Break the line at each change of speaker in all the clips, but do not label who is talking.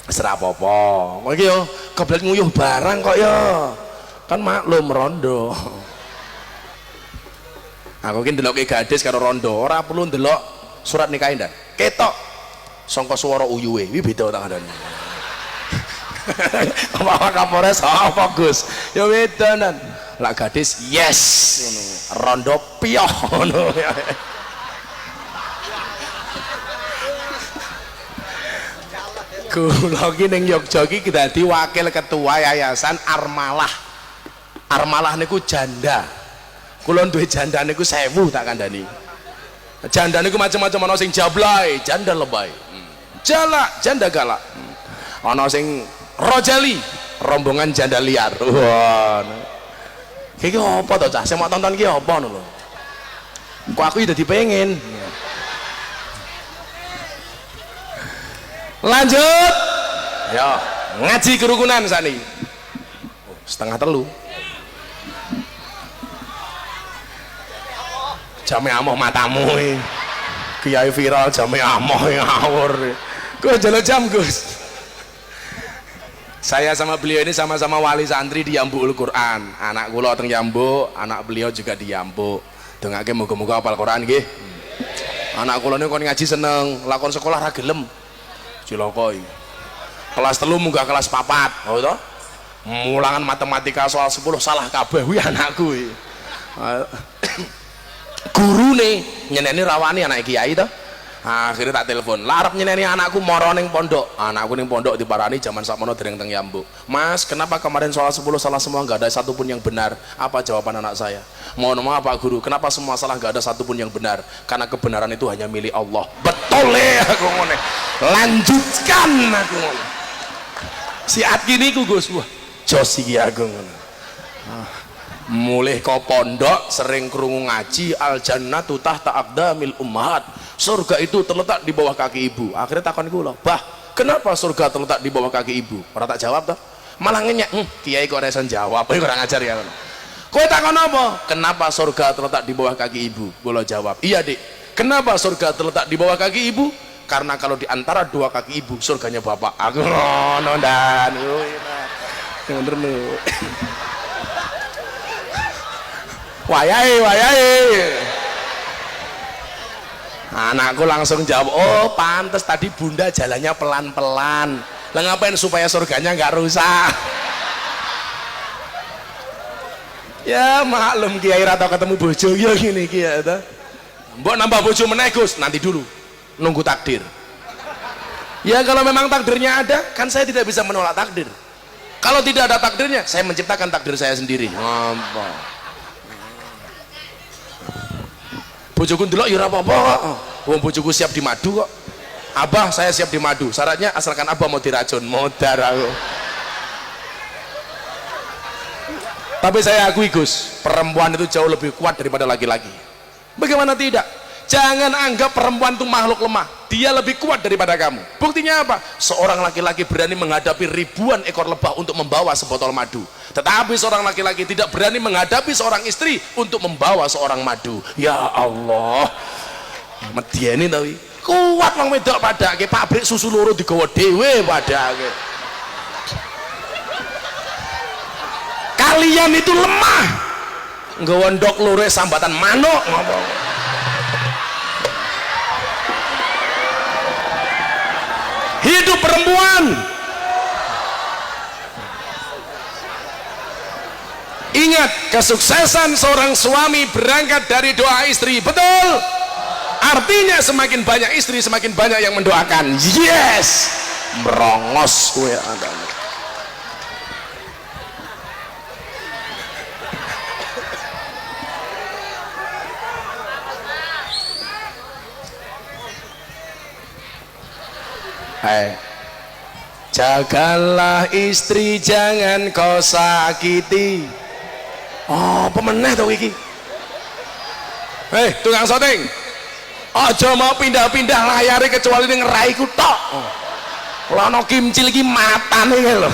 Wis ora apa-apa. Kok iki yo kebelet nguyuh barang kok yo. Kan maklum rondo. Aku ki ndelokke gadis karo rondo, ora perlu ndelok surat nikah ndak. Ketok sangka swara uyuhe, kuwi beda tak kandhani. Apa Kapolres apa Gus? Ya beda nan. Lah gadis yes ngono. Rondo piyoh ngono. Kula ki ning Yogya ki dadi wakil ketua Yayasan Armalah. Armalah niku janda. Kula duwe janda niku 1000 tak kandhani. Janda niku macam-macam, ana sing jablay, janda lebay. Jalak, janda galak. Ana sing rojali, rombongan janda liar. Wah. Iki apa to cah? Sing mau tonton ki apa ngono lho. Kok aku dadi pengen. Lanjut. Ya, ngaji kerukunan sani. Oh, 2:30. Jame amoh matamu iki. Kiai viral jame amoh ngawur. Kowe njaluk jam, Gus. Saya sama beliau ini sama-sama wali santri di Yambuul Quran. Anak kula teng Yambu, anak beliau juga di Yambu. Dongake muga-muga hafal Quran nggih. Anak kula niku kon ngaji seneng, lakon sekolah ra gelem. Cilaka iki. Kelas 3 munggah kelas 4, oh to? Mulangan matematika soal 10 salah kabeh kuwi anakku iki. Gurune nyeneni rawani anak kiai to. Akhirnya tak telepon, lah arep nyeneni anakku moro ning pondok. Anakku ning pondok diparani jaman sakmono dereng teng Yambu. Mas, kenapa kemarin soal 10 salah semua, nggak ada satupun yang benar? Apa jawaban anak saya? Mohon maaf Pak Guru, kenapa semua salah nggak ada satupun yang benar? Karena kebenaran itu hanya milik Allah. Betul ya aku ngene. Lanjutkan aku ngono. Si Atki niku Gus, wah, jos iki aku ngono. Mulih ke pondok sering krungu ngaji al jannatu tahta aqdamil ummahat, surga itu terletak di bawah kaki ibu. Akhirnya takon kula, bah, kenapa surga terletak di bawah kaki ibu? Ora tak jawab toh, malah ngenyek. Kiai kok ora iso jawab, kowe kurang ajar ya. Kowe takon apa? Kenapa surga terletak di bawah kaki ibu? Kula jawab, iya dik, kenapa surga terletak di bawah kaki ibu? Karena kalau di antara dua kaki ibu surganya bapak. Aku ngono dan bener lho. Wayahe wayahe. Anakku langsung jawab, oh pantes tadi bunda jalannya pelan-pelan. Lah ngapain? Supaya surganya nggak rusak. Ya maklum kiai rata ketemu bojo ya gini kiai ta. Mbok nambah bojo meneh Gus, nanti dulu. Nunggu takdir. Ya kalau memang takdirnya ada, kan saya tidak bisa menolak takdir. Kalau tidak ada takdirnya, saya menciptakan takdir saya sendiri. Apa? Bojoku ndelok ya ora apa-apa kok. Wong bojoku siap dimadu kok. Abah, saya siap dimadu. Syaratnya asalkan abah mau diracun, modar aku. Tapi saya akui Gus, perempuan itu jauh lebih kuat daripada laki-laki. Bagaimana tidak? Jangan anggap perempuan itu makhluk lemah. Dia lebih kuat daripada kamu. Buktinya apa? Seorang laki-laki berani menghadapi ribuan ekor lebah untuk membawa sebotol madu. Tetapi seorang laki-laki tidak berani menghadapi seorang istri untuk membawa seorang madu. Ya Allah. Medieni to iki. Kuat wong wedok padake pabrik susu loro digawa dhewe padake. Kalian itu lemah. Nggawa ndok loro sambatan manuk ngopo. Hidup perempuan. Ingat, kesuksesan seorang suami berangkat dari doa istri. Betul? Artinya semakin banyak istri, semakin banyak yang mendoakan. Yes. Merongos kowe. Hai. Jagalah istri jangan kau sakiti. Oh, apa meneh to iki? Hei, tukang syuting. Aja mau pindah-pindah layare kecuali ning raiku tok. Lah ana kimcil iki matane kae lho.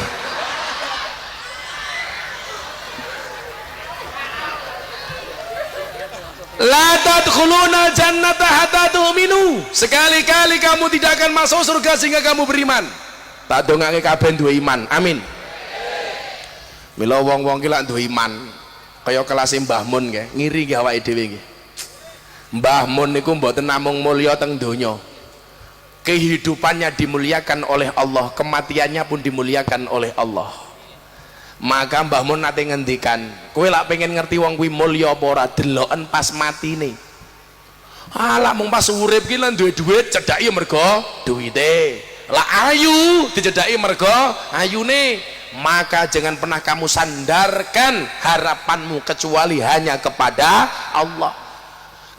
La tadkhuluna jannata hatta tu'minu. Sekali-kali kamu tidak akan masuk surga sehingga kamu beriman. Tak dongake kabeh duwe iman. Amin. Mila wong-wong ki lak duwe iman kaya kelas Mbah Mun nggih, ngiri nggih awake dhewe nggih. Mbah Mun niku mboten namung mulya teng donya. Kehidupannya dimuliakan oleh Allah, kematiannya pun dimuliakan oleh Allah. Maka Mbah Mun nate ngendikan, kowe lak pengen ngerti wong kuwi mulya apa ora, deloken pas matine. Alah mung pas urip ki lan duwe duit cedhaki mergo duwite. Lah ayu dicedhaki mergo ayune. Maka jangan pernah kamu sandarkan harapanmu kecuali hanya kepada Allah.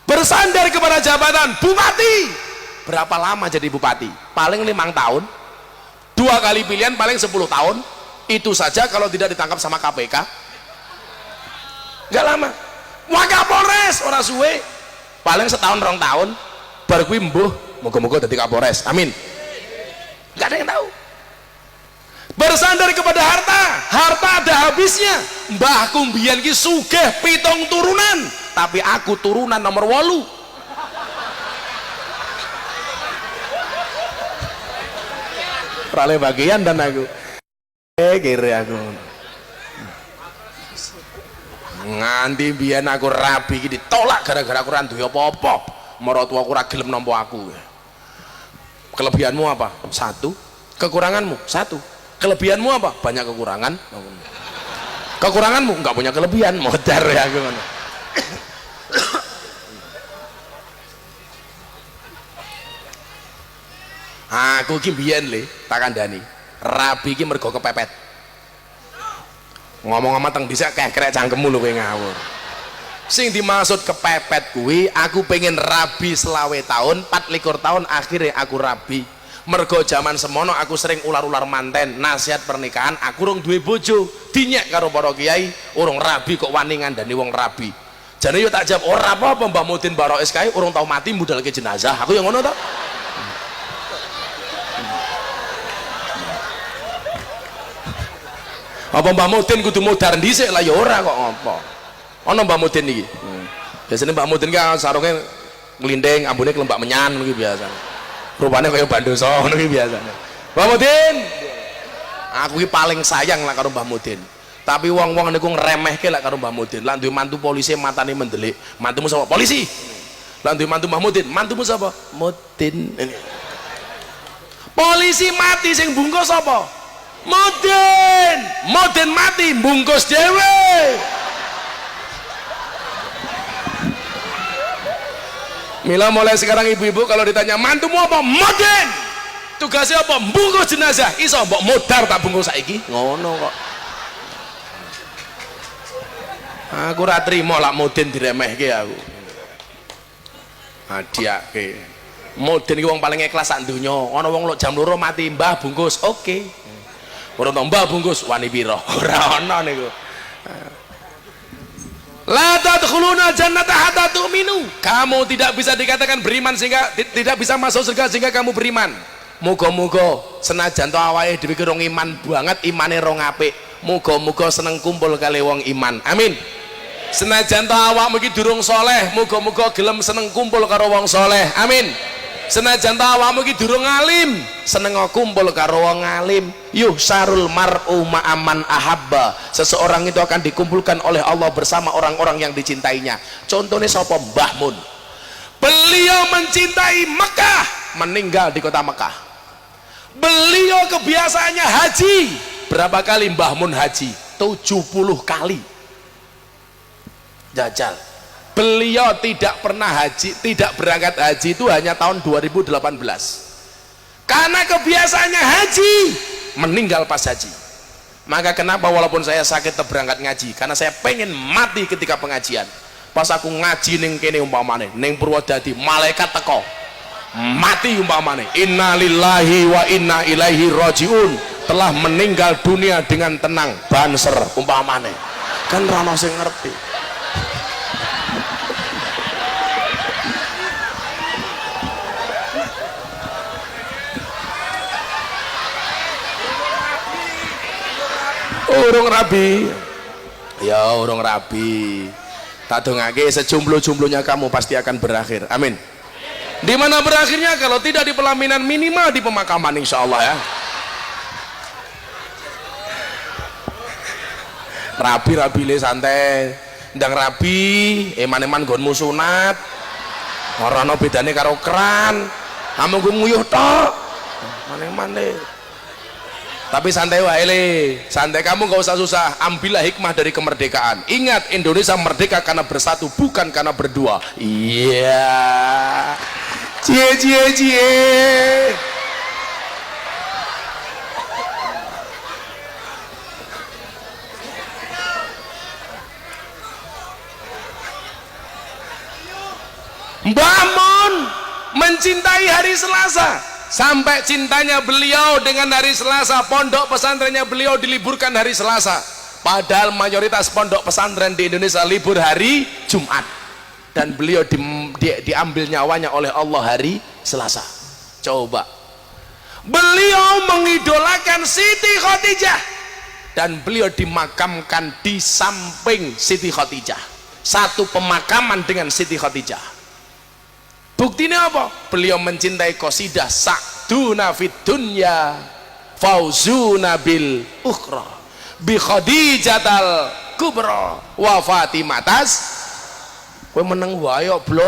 Bersandar kepada jabatan bupati, berapa lama jadi bupati? Paling 5 tahun, 2 kali pilihan paling 10 tahun. Itu saja kalau tidak ditangkap sama KPK. Nggak lama. Wakapolres ora suwe, paling setahun 2 tahun bar kuwi mbuh, moga-moga dadi Kapolres. Amin. Nggak ada yang tahu. Bersandar kepada harta, harta ada habisnya. Mbahku mbiyen ki sugih 7 turunan, tapi aku turunan nomor 8. Prale bagian dan aku. Kire aku. Nganti mbiyen aku rabi ki ditolak gara-gara aku ora duwe apa-apa. Maratuwaku ora gelem nampa aku. Kelebihanmu apa? 1. Kekuranganmu? 1. Kelebihanmu apa? Banyak kekurangan. Kekuranganmu nggak punya kelebihan, modar ya aku ngono. Aku ki mbiyen le tak kandhani. Rabi ki mergo kepepet. Ngomong amat teng dhisik kekrek cangkemmu lho kowe ngawur. Sing dimaksud kepepet kuwi aku pengen rabi 25 tahun, 24 tahun akhirnya aku rabi. Mergo jaman semono aku sering ular-ular manten, nasihat pernikahan aku urung duwe bojo, dinyek karo para kiai, urung rabi kok wani ngandani wong rabi. Jane yo tak jawab ora apa-apa Mbah Mudin Barois kae urung tau mati budalke jenazah. Aku yo ngono to. Apa Mbah Mudin kudu modar dhisik lah ya ora kok ngopo. Ana Mbah Mudin iki. Biasane Mbah Mudin kan sarunge nglinding, ambune klembak menyan ngono iki biasane. Rupane kaya bandoso ngono iki biasane. Mbah Mudin. Aku iki paling sayang lah karo Mbah Mudin. Tapi wong-wong niku ngremehke lek karo Mbah Mudin. Lah duwe mantu polisi matane mendelik. Mantumu sapa? Polisi. Lah duwe mantu Mbah Mudin, mantumu sapa? Mudin. Polisi mati sing bungkus sapa? Mudin. Mudin mati bungkus dhewe. Mila mulai sekarang ibu-ibu kalau ditanya mantumu apa? Mudin. Tugasnya apa? Bungkus jenazah. Iso mbok modar tak bungkus saiki. Ngono kok. Aku ora trimo lak Mudin diremehke aku. Hadiake. Mudin iki wong paling ikhlas sak donya. Ana wong lok jam 2 mati, Mbah bungkus. Oke. Ora to Mbah bungkus wani pira? Ora ana niku. La tadkhuluna jannata hatta tu'minu. Kamu tidak bisa dikatakan beriman sehingga tidak bisa masuk surga sehingga kamu beriman. Muga-muga senajan to awake dhewe ki rong iman banget, imane rong apik. Muga-muga seneng kumpul kali wong iman. Amin. Senajan to awakmu iki durung soleh, muga-muga gelem seneng kumpul karo wong soleh. Amin. Senajan to awakmu iki durung alim, seneng kumpul karo wong alim. Yuhsarul mar'u ma'aman ahabba. Seseorang itu akan dikumpulkan oleh Allah bersama orang-orang yang dicintainya. Contohnya sapa? Mbah Mun. Beliau mencintai Mekah, meninggal di kota Mekah. Beliau kebiasaannya haji. Berapa kali Mbah Mun haji? 70 kali. Jajal. Beliau tidak pernah haji, tidak berangkat haji itu hanya tahun 2018. Karena kebiasaannya haji, meninggal pas haji. Maka kenapa walaupun saya sakit tetap berangkat ngaji? Karena saya pengen mati ketika pengajian. Pas aku ngaji ning kene umpamane, ning Purwodadi, malaikat teko. Mati umpamane. Innalillahi wa inna ilaihi rajiun. Telah meninggal dunia dengan tenang, banser umpamane. Kan ra ono sing ngerti. Urung rabi. Ya urung rabi. Tak dongake sejomblo-jomblonya kamu pasti akan berakhir. Amin. Di mana berakhirnya? Kalau tidak di pelaminan, minimal di pemakaman insyaallah ya. Rabi-rabi le santai, ndang rabi, eman-eman nggonmu sunat. Ora ana bedane karo keran. Amung nguyuh tok. Eman-eman le. Tapi santai wae le, santai, kamu gak usah susah, ambillah hikmah dari kemerdekaan. Ingat, Indonesia merdeka karena bersatu, bukan karena berdua. Iya. Cie cie cie. Mbah Mun mencintai hari Selasa, sampai cintanya beliau dengan hari Selasa, pondok pesantrennya beliau diliburkan hari Selasa. Padahal mayoritas pondok pesantren di Indonesia libur hari Jumat, dan beliau diambil nyawanya oleh Allah hari Selasa. Coba, beliau mengidolakan Siti Khadijah, dan beliau dimakamkan di samping Siti Khadijah, satu pemakaman dengan Siti Khadijah. Buktinya apa? Beliau mencintai qasidah sa'duna fid dunya fauzuna bil ukhra bi Khadijatal kubra wa Fatimatas. Kowe meneng wae kok, blok.